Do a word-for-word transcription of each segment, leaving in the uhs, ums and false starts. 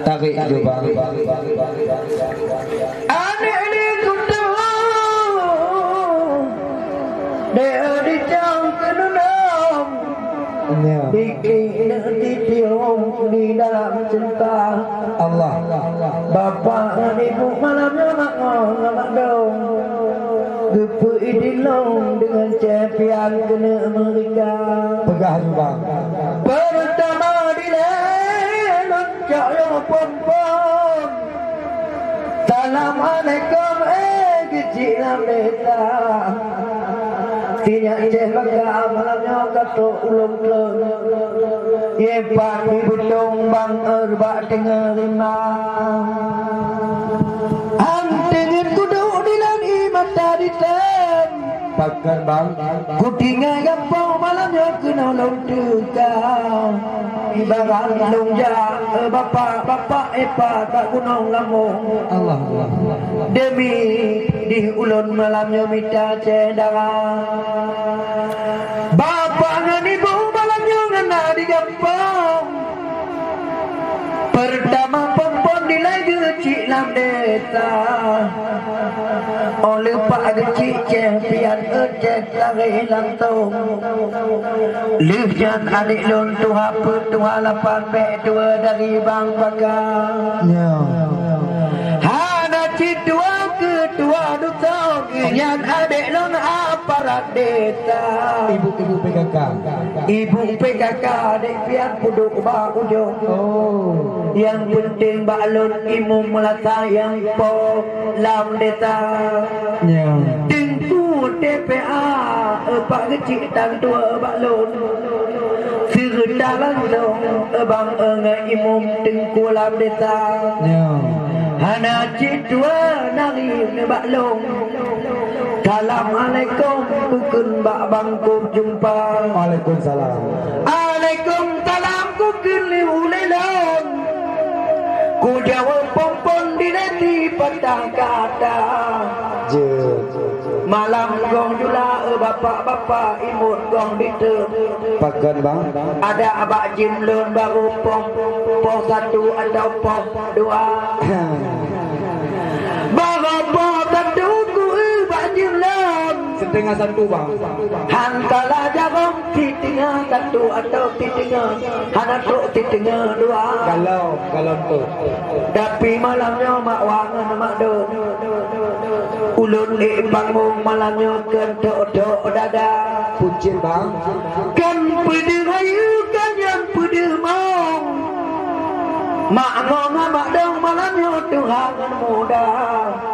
Tarék jubah. Aneuk lé kutoh, deh dicang keunong. Ya. Bikin titiong di dalam cinta. Allah. Bapak ngon ibu malam nyoe mak ngon mak dong. Geupeu idin lôn deungon cepian keuneuk meurika. Peugah jubah. Pertama dilèe lôn cok yoh phôn-phôn. Assalamualaikum, eh, keuchik lam desa. Sinyak ceh baka malam nyoe ka trok ulôn klôn. Ye pat di beutong bang er bak teungoh rimba. Anteungeut kuduek dilam ié mata ditem. Pakon bang? Kutinggai gampông malam nyoe keunoe lôn teuka. Ibarat lôn jak, eh, bapak-bapak Epa ka gunong lamong. Allah, Allah, Allah. Demi dih ulôn malam nyoe mita cedara. Bapak ngon ibu malam nyoe ngena di gampông. Pertama phôn-phôn dilèe geuchik lam desa. Óh lheueh pak geuchik ceh pian euceh taré lam tông. Lheueh nyan aneuk lôn tuha peuet tuha lapan bèk dua dari bang baka. Ya. Hana cit dua keu dua dusun. Nyan aneuk lôn aparat desa. Ibu-ibu P K K. Ibu P K K dek pian peuduek bak ujong. Oh. Nyang peunteng bak lôn imum meulasa nyang po lam desa. Ya. Teungku T P A, eh, pak geuchik tan dua bak lôn. Seureuta langsong, eh, bang, eh, ngon imum teungku lam desa. Ya. Hana cit dua nari nibak lôn. Assalamualaikum, bukon bak bangkôb jumpa. Waalaikumsalam. Alaikumsalam, kukheun lé ulèe lôn. Kujaweueb phôn-phôn dilèe di patah kata. Jeuet. Malam gong jula, eh, bapak-bapak, imut gong diteuh. Pakon, bang? Adak bak jim lôn barô poh, poh satu atau poh dua. Barô poh satu ku eu bak jim lôn. Setengah satu, bang. Han salah jarong, siteungoh satu atau siteungoh, hana trok siteungoh dua. Kalau, kalau tu. Tapi malam nyoe mak wa ngon mak dong. Ulôn ék bangon malam nyoe keu tok-tok dada. Pucet, bang. Kan peudeuh ayeue, kan nyang peudeuh mong. Mak ngon mak dong malam nyoe tuha ngon muda.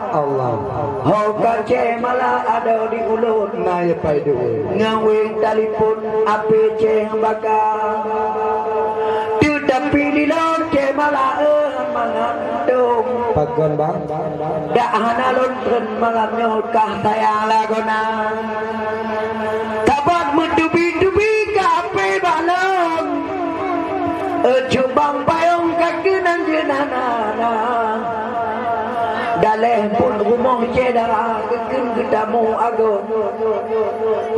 Allah. Ho ka cemala adoe di ulôn. Na ya pai dua. Ngon weng talipon api ceng baka. Teutapi di lôn cemala eu mangat dong. Pakon, bang? Dak hana lôn treun malam nyoe kah sayang lagoena. Sabat meutubi-tubi ka apé bak lôn. Cut bang payong ka keunan jeunah na. Daleh pun rumoh syedara geukheun geutamu agong.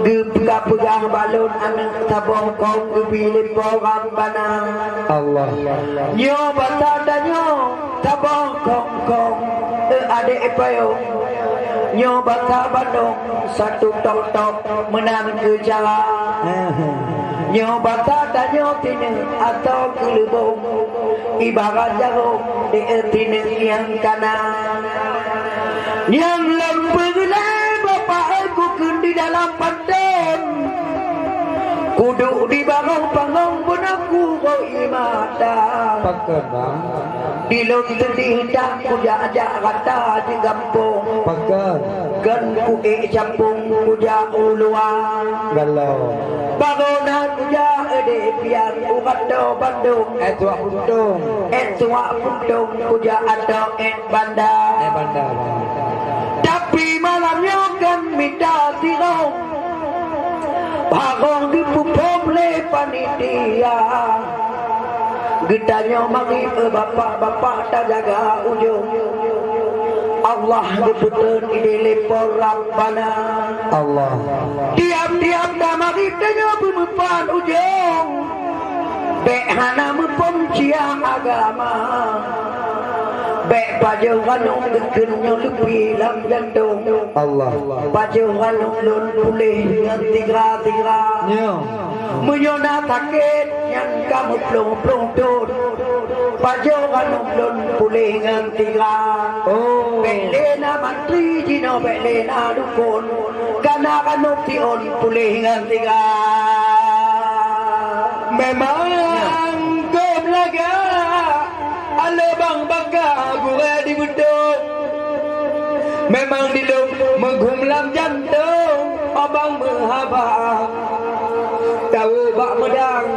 Geupeugah-peugah bak lôn aneuk saboh kong geubi lé Po Rabbana. Allah. Nyoe basa tanyoe saboh kong-kong, eh, adék payong. Nyoe basa bandong satu tok-tok meunan keu cara. Nyoe basa tanyoe tineuk atau keuleubong, ibarat jarong di tineuk nyang kana. Nyang lôn peureulée bapak kukheun di dalam patem, kuduek di barôh pangong beuna kuroe mata. Pakon, bang? Di lôn seudeh that kujak-jak rata di gampông. Pakon? Kon kuék capông kujak u luwa. Galom. Barô na kujak di pian u Rato Bandong. Eh, tuak puntông. Eh, tuak puntông kujak atau eh banda. Eh, banda, banda. Tapi malam nyoe kan mita sidroe. Barô geupeuphom lé panitia. Geutanyoe magrib, eh, bapak-bapak tajaga ujong. Allah geupeutrön idéh lé Po Rabbana. Allah. Tiap-tiap tamagrib tanyoe beumeupat ujong. Bék hana muphom siah agama. Bék pajoh ranub geukheun nyoe leupie lam jantong. Allah. Pajoh ranub lôn puléh ngon tiga-tiga. Nyoe. Meunyoe na sakét nyan ka meuplong-plong thon. Pajoh ranub lôn puléh ngon tiga. Oh. Bék lé na mantri jinoe, bék lé na dukon. Kana ranub tiôn puléh ngon tiga. Memang gob lagak, ale Bang Baka gurée di beutong. Memang di lôn meughum lam jantong, abang meuhaba. Tawoe bak meudang,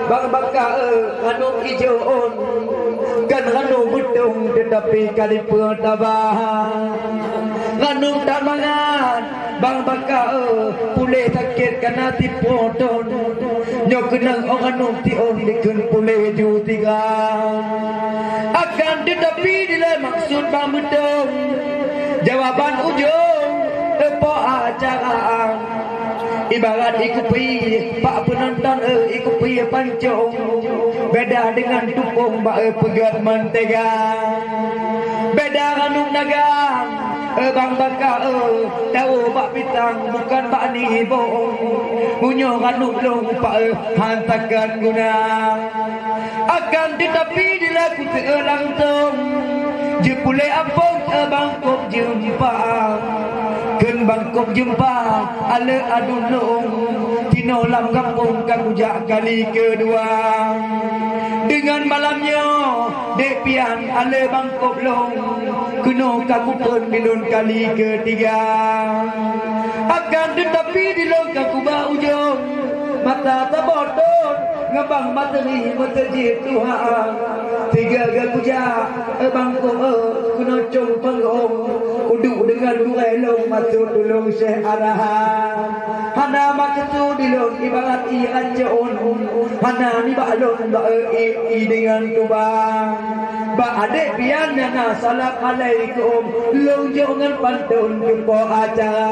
Bang Baka, eh, ranub ijo ôn. Kan ranub beutong, teutapi ka dipeutaba. Ranub that mangat, Bang Baka, eh, puléh sakét kana tipoh thon. Nyoe keunong ôn ranub tiôn dikheun puléh ju tiga. Akan teutapi dilée maksud bang beutong, jawaban ujong, eh, po acara. Ibarat ié kupi bak peunonton, eh, ié kupi pancong. Beda deungon tupông bak, eh, peugét meuteuga. Beda ranub naga, eh, Bang Baka, eh, tawoe bak pitang bukan bak nibong. Meunyoe ranub lôn bak, eh, han takheun guna. Akan teutapi dilée kuteu'oh langsong, jipuléh ampôn, eh, Bang Kôb Jeumpa. Kheun Bang Kôb Jeumpa, ale aduen lôn, tinoe lam gampông ka kujak kali keudua. Deungon malam nyoe, dék pian ale Bang Kôb lôn, keunoe ka kuphon di lôn kali keutiga. Akan teutapi di lôn ka kuba ujong, mata saboh thon, ngon Bang Materi meuteujih tuha. Tiga geu kujak, eh, Bang Kôb, eh, keunoe cong peunggong. Kuduek deungon gurée lôn, maksud ulôn Syekh Arahan. Hana maksud di lôn ibarat ié rancon. Hana nibak lôn bak, eh, ié, ié deungon tuba. Bak adék pian nyang na salam alaikum, lôn jok ngon pantôn keu po acara.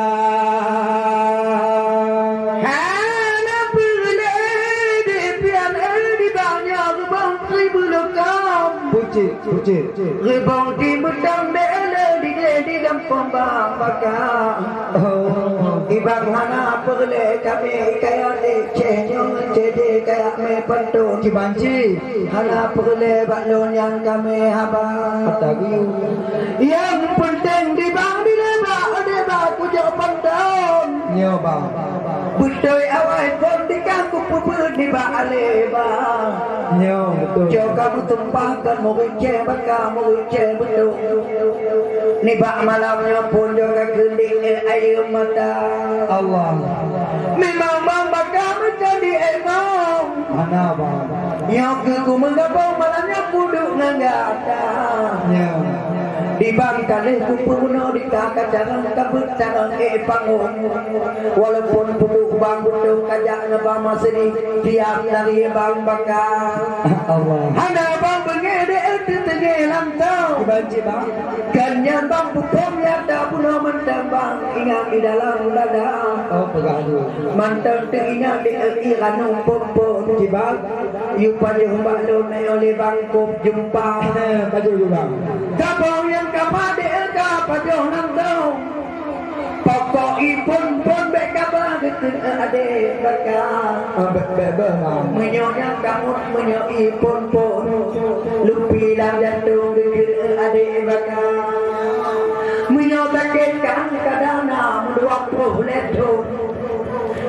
Hana peureulée dék pian, eh, di bak nyoe reubong tribu lokam. Pucit, pucit. Reubong di meutang deh le di deh di gampông Bang Baka. Oh. Ibang hana peureulée kami kaya di ceh nyoe ceh di kaya mé pantôn. Cibanci. Hana peureulée bak lôn nyang kami haba. Kata guru. Nyang peunteng di bang di leba, di bak kujok pantôn. Nyoe bang. Beutôi awai phon di kang kupeubeuet nibak alé bang. Nyoe beutôi. Jok ka meutumpah kon murit ceh baka murit ceh beutôi. Nibak malam nyoe phon jok ka keulik ayeue mata. Allah. Memang bang baka meucadi emong. Hana bang. Nyoe keuh kumeugabong malam nyoe kuduek ngon gata. Nyoe. Di bang taléh kupeuguna di ka kacarang kabeuet carang ék pangong. Walaupun peuduek bang beutôi kajak ngon bang Masri, tiap lari bang baka. Allah. Hana bang beungéh deh teuteungéh lam tau. Kiban cit bang. Kan nyan bang pupom nyata bunoe mantong bang ingat di dalam dada. Oh, peugah tu. Mantong teuingat di ék ranub phon-phon. Kiban. Yue pajoh bak lôn nyoe lé Bang Kôb Jeumpa. Eh, pajoh yue bang. Saboh nyang ka padé ka pajoh nanggroe. Pokok ié phon-phon bék kaba geukheun adék baka. Ah, bék, bék, bék, bang. Meunyoe nyang kamot, meunyoe ié phon-phon. Lupi lam jantong geukheun adék baka. Meunyoe sakét kan kadang na meudua ploh lhèe thôn.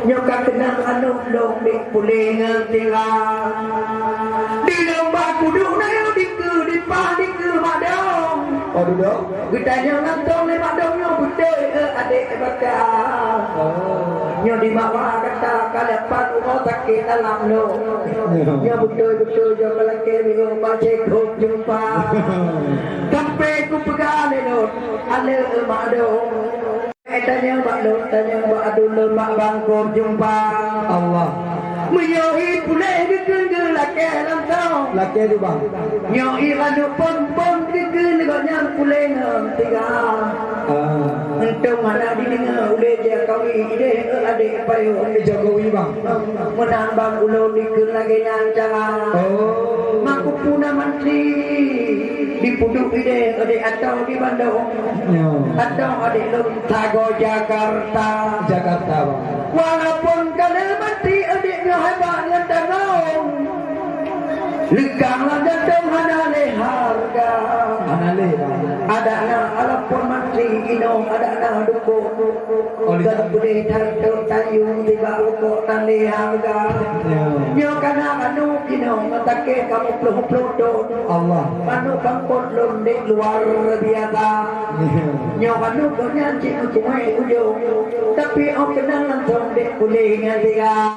Nyoe ka keunong aneuk lôn di puléh ngon sira. Di lôn bak kuduek na nyoe dikeue dipaih dikeue mak dong. Oh, dudoe. Geutanyong langsong lé mak dong nyoe beutôi, eh, adék baka. Oh. Nyoe di mawa gata ka leupah uroe sakét dalam lôn. Nyoe. Nyoe beutôi-beutôi jok lakée milék bak Syekh Kôb Jeumpa. Sampai kupeugah lé lôn, aleuek mak dong. Eh, tanyong bak lôn, tanyong bak aduen lôn, bak Bang Kôb Jeumpa. Allah. Meunyoe ié puléh geukheun geulakée langsong. Lakée ju, bang. Nyoe ié ranub phon-phon geukheun gobnyan puléh ngon tiga. Ah. Dong hana dideungoe ulèe Jokowi, ideh adék payong. Jokowi, bang. Meunan bang ulôn dikeue lagèe nyan cara. Oh. Maka peue na mantri dipeuduek ideh adék atau di Bandung. Ya. Atau adék lôn sagoe Jakarta. Jakarta, bang. Walaupun ka lheueh mantri adék nyoe hebat ngon tanggong. Leukang lam jantông hana lé hareuga. Hana lé, bang. Adak na walaupun mantri inong, adak na dukon. Oh, di- Kan beudeh that tayue tiba rukok tan lé hareuga. Ya. Nyoe ka na aneuëk inong meutakèe ka muplôh-muplôh thôn. Allah. Manok bangkot lôn dek luar biasa. Ya. Nyoe manok gobnyan cit meucue ujong. Tapi 'oh keunong langsông dek puléh ngon tiga.